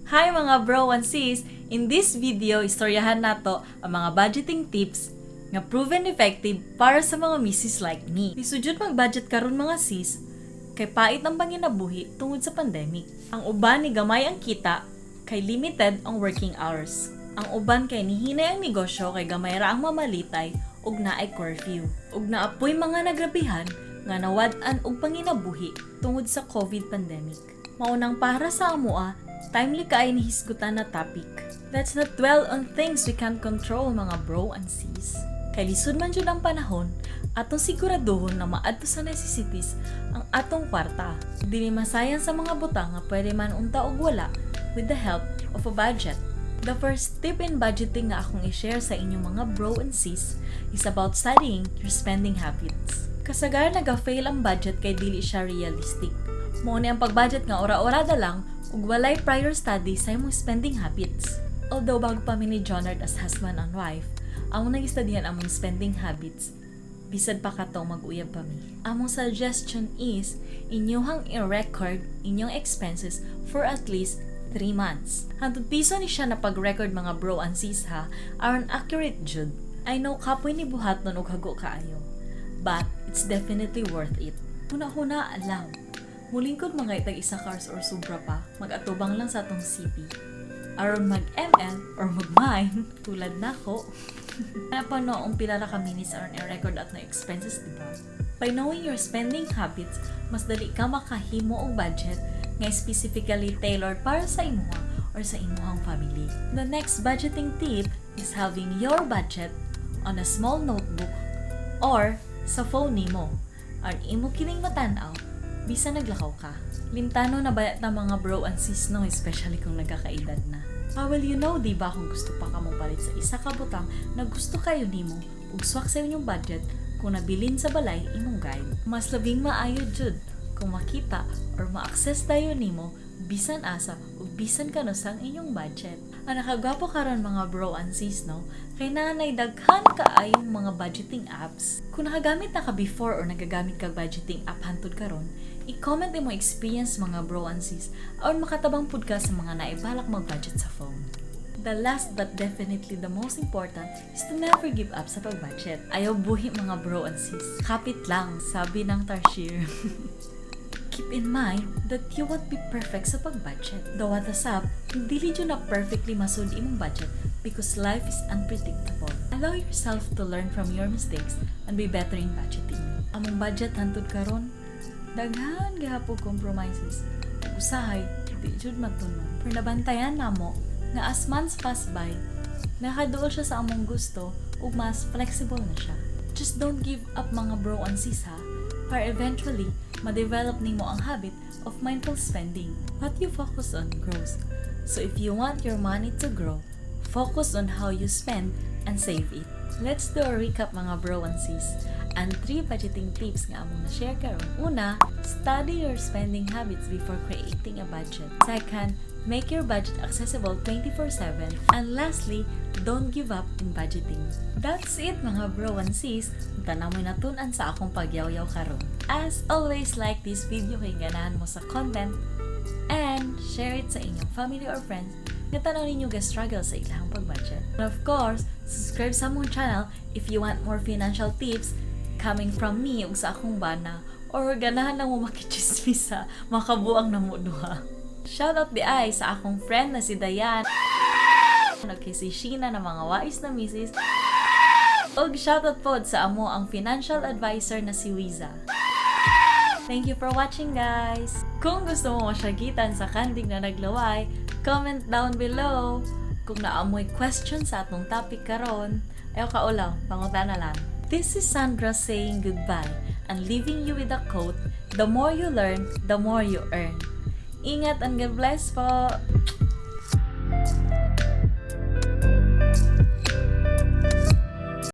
Hi, mga bro and sis! In this video, istoryahan nato ang mga budgeting tips nga proven effective para sa mga misis like me. Lisod jud mag-budget karon, mga sis, kay pait ang panginabuhi tungod sa pandemic. Ang uban ni gamay ang kita kay limited ang working hours. Ang uban kay nihinay ang negosyo kay gamay ra ang mamalitay ug naay curfew. Ug naa poy mga nagrabihan nga nawad-an og panginabuhi tungod sa COVID pandemic. Mao nang para sa amoa, timely kaayo ni hisgutan na topic. Let's not dwell on things we can't control, mga bro and sis. Kay lisod man jud ang panahon, atong siguraduhon na maadto sa necessities ang atong kwarta. Dili masayang sa mga butang nga pwede man unta og wala with the help of a budget. The first tip in budgeting nga akong i-share sa inyong, mga bro and sis, is about studying your spending habits. Kasagaran naga-fail ang budget kay dili siya realistic. Mao ni ang pag-budget nga ora-orada lang ug walay prior study sa imong spending habits. Although bago pa mi ni Jonard as husband and wife, among nag-studyhan among spending habits bisad pa katong mag-uyab pa mi. Among suggestion is inyuhang i-record inyong expenses for at least 3 months. Hantod piso ni siya na pag-record, mga bro and sis, ha, aron accurate jud. I know kapoy ni buhaton og hago kaayo. But it's definitely worth it. Huna-huna lang. Mulingkod mga itag isa ka oras or sobra pa, mag-atubang lang sa atong CP. Aron mag-ML or mag-mine, tulad nako. Ano pa no, ang pila ra ka minutes aron i-record atong expenses, di ba? By knowing your spending habits, mas dali ka makahimo og budget nga specifically tailored para sa imuha or sa imuhang family. The next budgeting tip is having your budget on a small notebook or sa phone nimo. Aron imo kining matan-aw bisan naglakaw ka. Limtano na ba ta, mga bro and sis, no, especially kung nagkakaedad na. How will you know, di ba, kung gusto pa ka mo palit sa isa ka butang na gusto kayo nimo ug swak sa inyong budget kung nabilin sa balay imong guide? Mas labing maayo jud kung makita or ma-access dayon nimo bisan asa ug bisan kanus-a ang inyong budget. Ang nakagwapo karon, mga bro and sis, no, kay naanay daghan kaayong mga budgeting apps. Kung nakagamit na ka before or nagagamit kag budgeting app hantod karon, i-comment imong experience, mga bro and sis, aron makatabang pud ka sa mga naibalak mag-budget sa phone. The last but definitely the most important is to never give up sa pag-budget. Ayaw buhi, mga bro and sis. Kapit lang, sabi ng Tarsier. Keep in mind that you won't be perfect sa pag-budget. Dawata sab, dili jud na perfectly masud imong budget because life is unpredictable. Allow yourself to learn from your mistakes and be better in budgeting. Among budget hantod karon, daghan gihapon compromises. Ug usahay, di jud matuno. Pero nabantayan namo nga as months pass by, nakaduol siya sa among gusto ug mas flexible na siya. Just don't give up, mga bro and sis, ha, para eventually ma-develop nimo ang habit of mindful spending. What you focus on grows. So if you want your money to grow, focus on how you spend and save it. Let's do a recap, mga bro and sis. And three budgeting tips nga among na-share karon. Una, study your spending habits before creating a budget. Second, make your budget accessible 24/7. And lastly, don't give up in budgeting. That's it, mga bro and sis. Unta mo'y natun-an sa akong pagyawyaw karon. As always, like this video kay ganahan mo sa content and share it sa inyong family or friends nga tanaw ninyo ga struggle sa ilang pag-budget. And of course, subscribe sa among channel if you want more financial tips coming from me ug sa akong bana or ganahan lang mo makichismis sa makabuang namo duha. Shout out diay sa akong friend na si Dayan ug kay si Sheena na mga wais na misis. Ug shoutout pod sa amo ang financial advisor na si Wiza. Thank you for watching, guys! Kung gusto mo masyagitan sa kanding na naglaway, comment down below. Kung naa moy question sa atong topic karon, ayaw kaulaw, pangutana lang. This is Sandra saying goodbye and leaving you with a quote, "The more you learn, the more you earn." Ingat and God bless po!